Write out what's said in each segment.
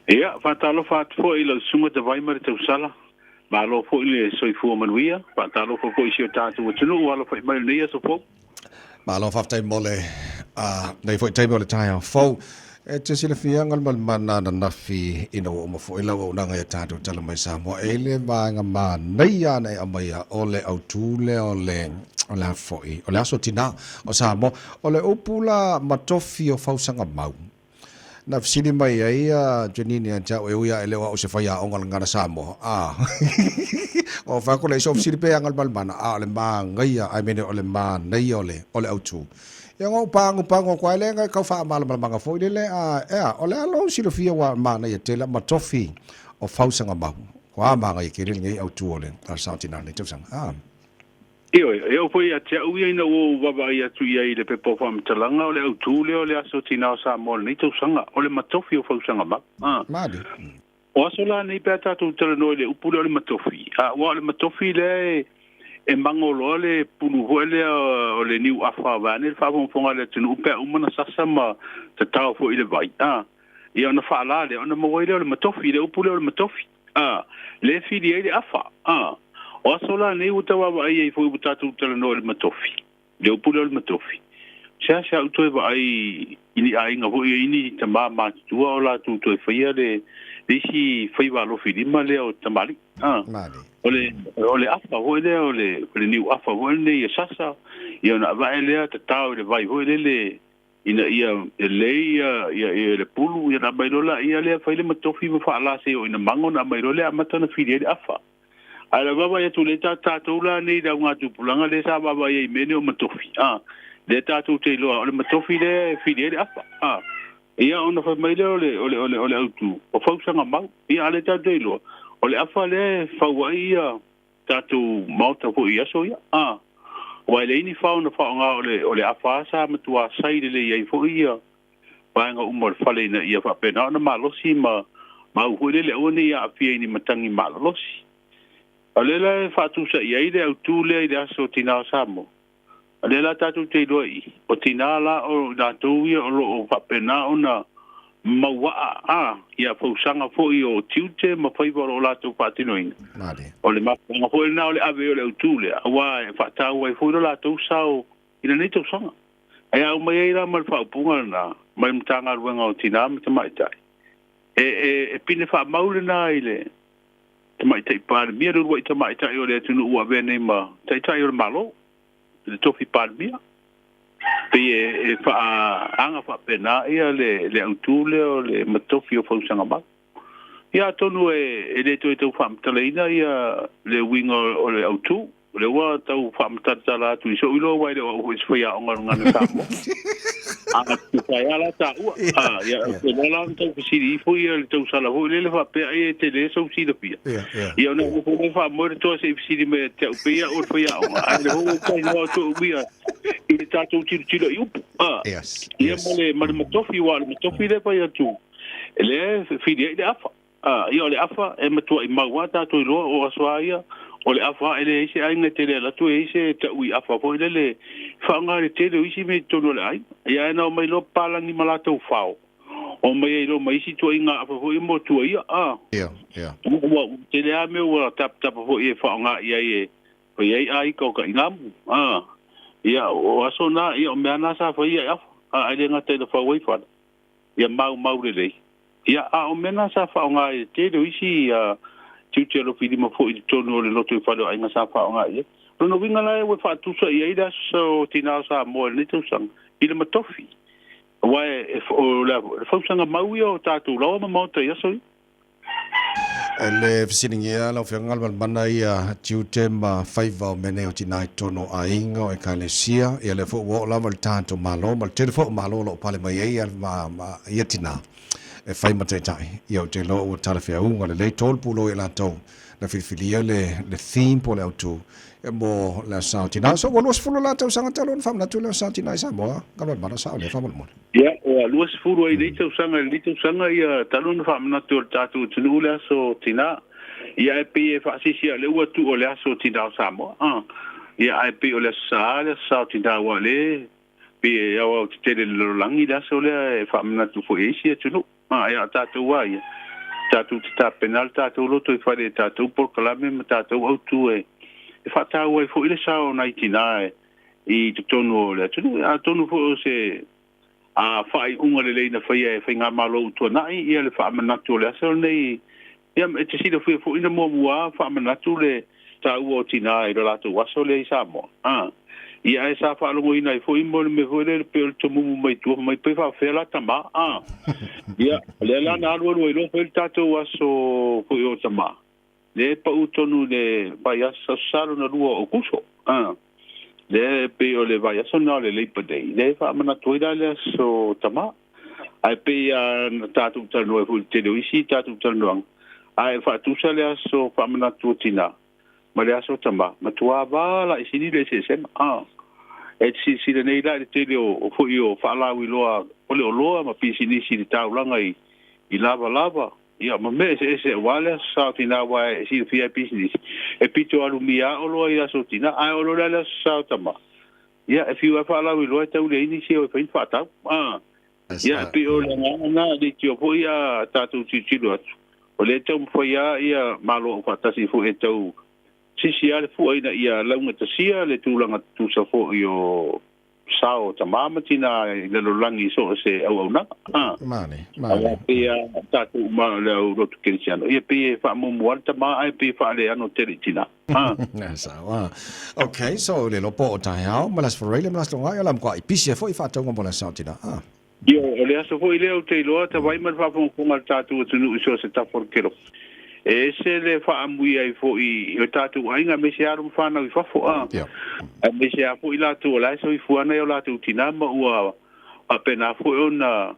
Ia, faatalofa atu foi i lau susuga Tavai ma le tausala. Malo foi le soifua manuia. Faatalofa foi i si o tatou atunuu ua alafai mai i lenei aso fou. Malo faafetai mo le nei foi taimi o le taeao fou. E te silafia Galumalemana ananafi ina ua uma foi lau auaunaga ia tatou Tala Mai Samoa e le vaega manaia na e aumaia o le autu lea o le o le a foi o le aso tina o Samoa o le upu la ma tofi o fausaga mau. Na fesili mai ai a Janine ia te au e ui a e le o au se faiaoga o le Gagana Samoa. A. O fai atu lea i sou fesili pe a Galumalemana, a o le manaia, I mean o le manaia o le o le autu. Ia na ou pagupagu atu ai lea na tau faamalamalamaga foi lele, a ea, o le a lou silafia ua manaia tele ma tofi o fausaga mau. Ua manaia tele lenei autu o le sao tinā i lenei tausaga. A. Ioe, e oo foi ia te au ia ina ua ou vaavaai atu i ai i le pepa o faamatalaga, o le autu lea o le Aso Tinā o Samoa o lenei tausaga, o le matofi o fausaga mau. A. Malie. O aso la nei pe a tatou talanoa i le upu lea o le matofi, a, aua o le matofi lea e, e mago loa le pulu foi lea o le niu afa vaeane le faafogafoga a le atunuu pe a uma ona sasa ma tatao foi i le vai, a, ia ona faalā lea, ona maua ai lea o le matofi, le upu lea o le matofi. A, lea e fili ai le afa. A, o aso la nei ua tau vaavaai ai foi ua tatou talanoa i le matofi, le upu lea o le matofi. Seasea ou toe vaai i ni aiga foi e i ai ni tama matutua o latou toe faia le, le isi faiva alofi lima lea o tamalii. A, o le, o le afa foi lea o le, o le niu afa foi lenei e sasa, ia ona avae lea tatao i le vai foi lele ina ia lelei ia le pulu, ia ona aumai loa laia lea fai le matofi ma faalā seia oo ina mago ona aumai loa lea amata ona fili ai le afa. Ae le vaavaai atu lea tatou la nei i le augatupulaga lea sa vaavaai ai i mea nei o matofi, a, lea tatou te iloa o le matofi lea e fili ai le afa, a. Ia ona fai mai lea o le, o le, o le, o le autu, o fausaga mau. Ia a lea tatou te iloa, o le afa lea e fau ai ia tatou maota foi i aso ia. A, aua e leai ni fao na faaaoga o le, o le afa sa matua sai lelei ai foi ia vaega uma o le fale ina ia faapena ona malosi ma mau foi lele aua ne i aafia i ni matagi malolosi. O lea la e faatusa i ai le autu lea i le aso o tinā o Samoa. O lea la tatou te iloa i i, o tinā la o i latou ia o lo o faapena ona mauaa a ia fausaga foi o tiute ma faiva o lo o latou faatinoina. O le mafuaaga foi lena o le ave o le autu lea, aua e faataua ai foi lo latou sao i lenei tausaga. Ae a aumai ai la ma le faaupuga lena mai le Matagaluega o Tinā ma Tamaitai, e pine faamau lena i le Tamaitai Palemia, le uluai tamaitai o le atunuu ua avea nei ma Taitai o le Malo, i le tofi Palemia. Pei e faaagaga faapena ia le autu lea o le matofi o fausaga mau. Ia atonu e le toe tau faamatalaina ia le uiga o le autu, O lea ua tau faamatalatala atu i so'u iloa aua e le o au foi se faiaoga o le Gagana Samoa. A tusa ai lava la taua, ia ou te iloa la ona tau fesili ifo ia le tausala foi lele faapea ai e tele sou silafia. Ia ona ou nofo lea faamoe le toa se i fesili mai ia te au pei au o le faiaoga, ae o lea foi ua ou talanoa atu au ia i le tatou tilotilo i upu. Ia ma le matofi, aua o le matofi lea e fai atu, lea e fili ai le afa. A, ia o le afa e matuai mau a tatou iloa o aso a ia, o le afa e leai se aiga e tele alu atu e i ai se taui afa foi lele e faaaoga i le tele o isi mea i totonu o le aiga. Ia ae na omai loa papalagi ma latou fao, omai ai loa ma isi ituaiga afa foi mo tua ia, a. Ia, ia. Ua tele a mea ua tapatapa foi e faaaoga i ai e fai ai aiga o Kainamu, a. Ia o aso na, ia o mea na sa fai ia i afa, a, ae le gata ina fau ai fale. ia maumau lelei. Ia, a o mea na sa faaaoga i le tele o isi tiute alofilima foi i totonu o le lotoifale o aiga sa faaaoga i ai. O lona uiga la ua faatusa i ai le aso o tinā o Samoa i lenei tausaga i le matofi, aua o le fausaga mau ia o tatou laoa ma maota i aso ia. E le fesiligia lau Afioga Galumalemana ia tiute ma faiva o mea nei o tina i totonu o aiga, o Ekalesia, ia lea foi ua oo lava i le tatou Malo ma le tele foi o Malo o lo o pale mai ai ia tina e fai ma taitai. Ia ou te iloa ua talafeauga lelei tolu pulou ia latou na filifilia le theme po o le autu mo le Aso Sa o Tina. So ua 20 la tausaga talu ona faamanatu le Aso Sa o Tina i Samoa, Galumalemana, sao lea faamolemole. Ia, ua 20 ai nei tausaga i lenei tausaga ia talu ona faamanatu e le tatou atunuu le Aso Tina. Ia ae pei e faasiasi o lea ua tuu o le Aso Tina o Samoa. Ia ae pei o le Aso Sa le Aso Sa o Tina aua o lea pei e aoaotetele i le lalolagi le aso lea e faamanatu foi e isi atunuu. Ia a tatou lava ia, Tatou te tapena le tatou loto i fale i tatou polokalame ma tatou autu e faataua ai foi le sao o nai tinā i totonu o le atunuu. Atonu foi o se faaiuga lelei na faia e Faigamalo ua tuanai ia le faamanatu o le aso lenei. Ia, e te silafia foi na muamua faamanatu le taua o tinā i lo latou aso lea i Samoa. Ia, ae sa faalogoina ai foi mo le mea foi lea pei o le tomumu mai tua mai pe faafefea la tamā. Ia, lea la na alualu ai loa foi le tatou aso foi o tamā. Le pau tonu le vaiaso salo na 2 o Aokuso. Le pei o le vaiaso na o le Labor Day. Le faamanatu ai la le aso tamā. Ae pei a na tatou talanoa ai foi i le tele o isi tatou talanoaga. Ae faatusa le aso faamanatu o tinā ma le aso tamā. Matua vala i sini le eseesega. E te silasila nei la i le tele o foi o faalauiloa o le oloa ma pisinisi i le taulaga i lavalava. Ia, ma mea eseese aua le aso sao tinā aua e silafia ai pisinisi. E pito alumia oloa i aso tinā, ae oo loa le aso sao tamā. Ia, e fiu ai faalauiloa e tau leai nisi o e fai ni faatau. Ia, e pei o le agaga lena, e leitioa foi a tatou tilotilo atu. O lea e taumafai lava ia Malo Aufaatasi foi e tau sisi lava le fua ina ia laugatasia le tulaga tutusa foi o sao o tamā ma tinā i le lalolagi i so o se auaunaga. Male, male. Aua pei a tatou uma o le au lotu kerisiano, ia pei e faamuamua le tamā ae pei e faaleano tele i tinā. Na sao a. Okay, so le lopo o taeao, ma le Aso Faraile ma le Aso Toonai, o la matua i pisi ai foi i faatauga mo le aso sao tinā. Io, o le aso foi lea ou te iloa tavai ma le faafogafoga a le tatou atunuu i so o se tafa o le kelope. E ese le faamui ai foi i o tatou aiga aemaise alo ma fanau i fafo, a aemaise lava foi latou o la e soifua ana i o latou tinā ma ua faapena foi ona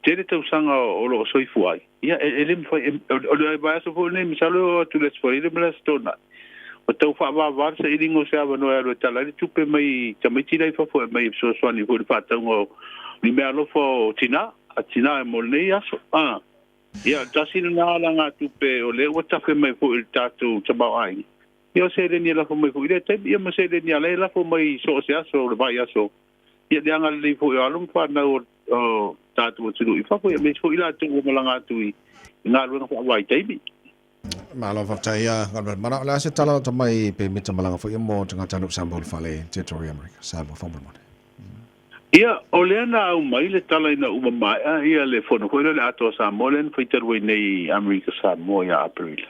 tele tausaga o lo o soifua ai. Ia, e le mafai, o le vaiaso foi lenei, masalo e oo atu i le Aso Faraile ma le Aso Toonai, ua tau faavavā le sailiga o se avanoa e alu e tala ai le tupe mai tamaiti la i fafo e aumai e fesoasoani foi i le faatauga o ni meaalofa o tinā, a tinā mo lenei aso. Ia, tasi lena alagatupe o lea ua tafe mai foi i le tatou tamaoaiga. Ia, o seleni e lafo mai foi i lea taimi, ia ma seleni a la e lafo mai i so o se aso o le vaiaso. Ia, le agalelei foi o alo ma fanau o tatou atunuu i fafo, ia aemaise foi latou ua malaga atu i galuega faavaitaimi. Malo faafetai ia Galumalemana. O le a se tala lata mai pe mita malaga foi mo tagatanuu Samoa i le fale Territory America Samoa faamolemole. Ia, o lea na aumai le tala ina ua maea ia le fono foi lea o le Atoa Samoa lea na fai talu ai nei i Amerika Samoa ia Aperila.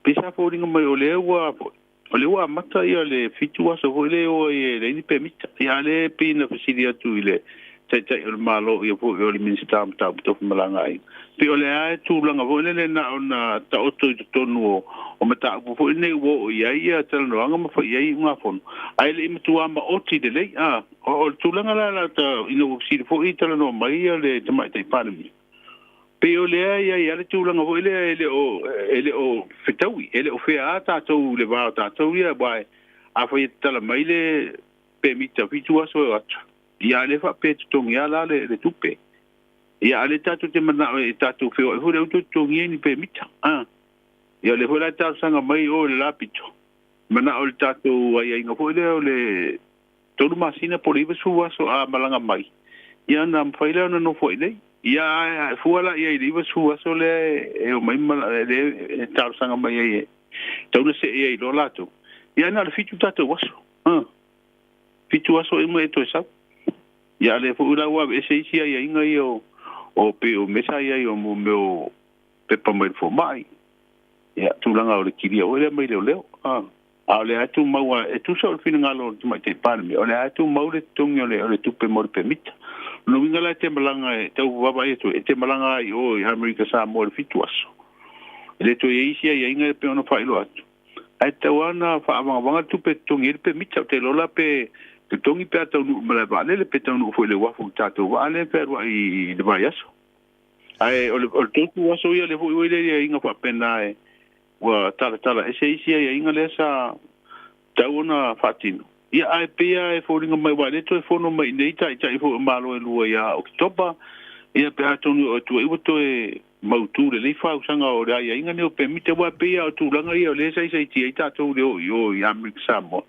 Pei sa foliga mai o lea ua o lea ua amata ia le 7 aso foi lea e o ai e leai ni pemita. Ia a lea e pei na fesili atu i le Taitai o le Malo ia foi o le Minisita o Mataupu Tau Femalagaaiga. Pei o le a e tulaga foi lele na ona taoto i totonu o mataupu foi nei ua oo i ai ia talanoaga ma fai i ai iugafono, ae le i matua maoti lelei. A o le tulaga la la ta ina ua fesili foi talanoa mai ia le Tamaitai Palemia, pei o lea e i ai lava le tulaga foi lea e le o fetaui, e le o fea a tatou i le va o tatou ia, aua afai e tatala mai le pemita 7 aso e o atu, ia a le faapea e totogi lava la le tupe. Ia, a o lea tatou te manao e tatou feoai foi le au toe totogia ni pemita. Ia, o lea foi la e talosaga mai o i le la pito, manao i le tatou aiaiga foi lea o le 3 masina po o le 90 aso a malaga mai, ia ona mafai lea ona nofo ai nei. Ia, ae fua la i ai i le 90 aso lea e omai lea e talosaga mai ai e tau na see ai loa latou. Ia, na o le 7 tatou aso. 7 aso e uma e toe sau. Ia, a lea foi la ua aveese isi aiaiga ia o pei o mea sa i ai o mea o pepa mai le fomai. Ia, tulaga o le kilia foi lea mai leoleo. A o lea e tumau e tusa o le finagalo o le Tamaitai Palemia, o lea e tumau le totogi o le tupe mo le pemita. O lona uiga la e te malaga e tau vaavaai atu ai, e te malaga ai i o i Amerika Samoa i le 7 aso. E le toe i ai isi aiaiga e pei ona faailoa atu. Ae tatau lava ona faavagavaga le tupe e totogi ai le pemita. Ou te iloa la pe totogi pe a taunuu i le malae vaalele, pe taunuu foi i le uafu i le tatou vaa lea e fealuai i le vaiaso. Ae o le 30 aso ia, lea foi ua i le aiaiga faapena e ua talatala ese isi aiaiga lea sa tatau ona faatino. Ia, ae pei lava e foliga mai aua e le toe fono mai i inei taitai foi o Malo e lua ia Oketopa, ia pe atonu e oo atu ai ua toe mautu lelei fausaga o le aiaiga nei o pemita, aua e pei lava o tulaga ia o lea e saisaitia ai tatou i le o i o i Amerika Samoa,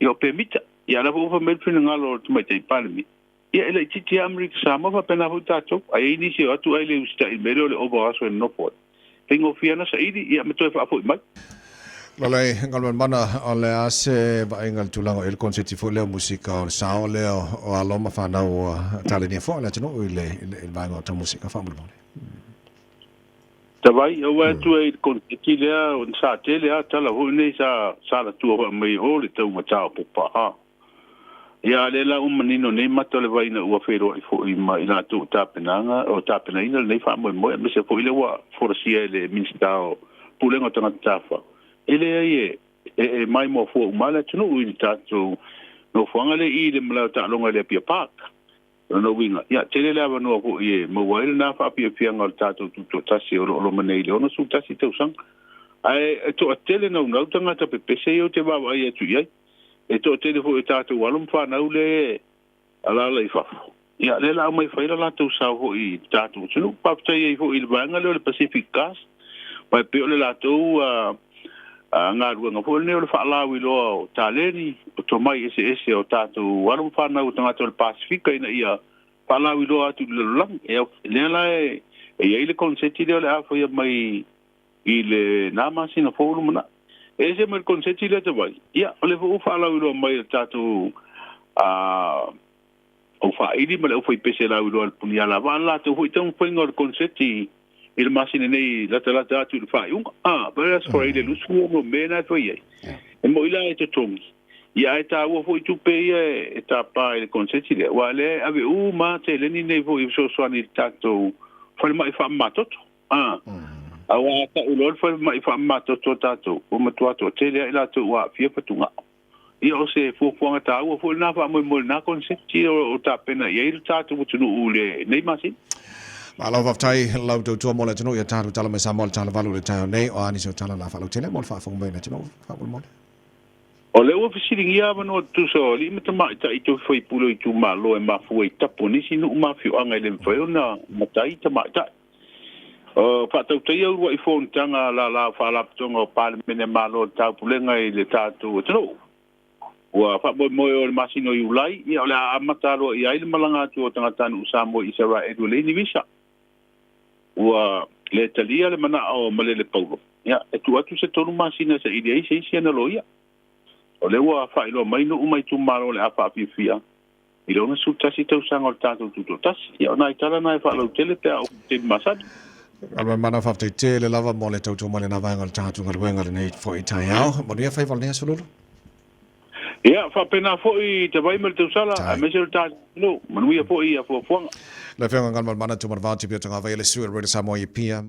ia o pemita. Ia a o la foi ua fai mai le finagalo o le Tamaitai Palemia, ia e laitiiti lava Amerika Samoa faapena foi tatou, ae i ai nisi e o atu ae le usitai i le mea lea o le ova o aso e nonofo ai. Faigofie ona saili, ia ma toe faafoi mai. Lalai Galumalemana, o le a se vaaiga i le tulaga o i ai le konseti foi lea o musika o le sao lea o alo ma fanau ua talenia foi o le atunuu i le vaega o tau musika faamolemole? Tavai, aua e atu ai i le konseti lea, sa tele lava tala foi nei sa salatua foi mai o le taugata o pepa a. Ia, a lea la ua manino nei mata o le vai ina ua feiloai foi ma i latou o tapenaga, o tapenaina lenei faamoemoe, aemaise foi lea ua folasia e le Minisita o Pulega o Tagata Tafafao, e leai e, e, e maimoa fua uma le atunuu i le tatou nofoaga lea i le malae o taaloga i le Apia Park. O lona uiga, ia, tele le avanoa foi e maua ai lena faafiafiaga o le tatou tutoatasi o lo o loma nei i le 61 tausaga. Ae e toatele naunau tagata pepese ia ou te vaavaai atu i ai. E toatele foi o tatou alo ma fanau lea e alaala i fafo. Ia, lea la aumai fai la latou sao foi i le tatou atunuu. Faafetai ai foi i le vaega lea o le Pacific Gas, mai pei o le latou galuega foi lenei o le faalauiloa o taleni, o tomai eseese o tatou alo ma fanau o tagata o le Pasefika ina ia faalauiloa atu i le lalolagi. E lea la e i ai le konseti lea o le a faia mai i le na masina fou lumanai. E ese mai le konseti lea Tavai, ia, o lea foi ua faalauiloa mai e le tatou au faaili ma le aufaipese lauiloa i le Puniala vaa le latou foi taumafaiga o le konseti i le masina nei latalata atu i le faaiuga. Ah, pa le Aso Faraile 26 Me na e fai ai. E moi la e totogi, ia ae taua foi tupe ia e tapa i le konseti lea, aua o lea e ave uma lava seleni nei foi e fesoasoani i le tatou falemai faamamatoto. Ah, aua a tau loa le falemai faamamatoto a tatou, ua matua toatele lava i latou ua aafia fatugao. Ia o se fuafuaga taua foi lena faamoemoe lena konseti o tapena i ai le tatou atunuu i lenei masina. Malo faafetai lau tautua mo le atunuu ia tatou tala mai Samoa le tala valu i le taeao nei. O a nisi o tala la faalautele mo le faafofoga mai o le atunuu faamolemole? O lea ua fesiligia avanoa tutusa o alii ma tamaitai i tofi faipule o itumalo e mafua i tapu o nisi nuu ma afioaga e le mafai ona matai tamaitai. Faatautaia uluai fonotaga lala o Faalapotopotoga o Palemene Malo o le Taupulega i le tatou atunuu. Ua faamoemoe o le masina o Iulai, ia o le a amata aloaia ai le malaga atu o tagatanuu Samoa i Isaraelu e leai ni visa. Ua le talia le manao o Malele Paulo, ia e tuu atu se 3 masina e saili ai se isi ana loia. O lea ua faailoa mai nuu ma itumalo o le a faafiafia i le 61 tausaga o le tatou tutoatasi. Ia o nai tala na e faalautele pe a oo i le taimi masani. Galuemalemana, faafetai tele lava mo le tautua mai lena vaega o le tatou galuega lenei foi taeao. Manuia faiva o lenei aso Lulu. Ia, faapena foi te vai ma le tausala, aemaise o le tatou atunuu. Manuia foi ia fuafuaga. Le Afioga Galumalemana Tumanavao Tupia Tagavaia le sui o le Radio Samoa i Apia.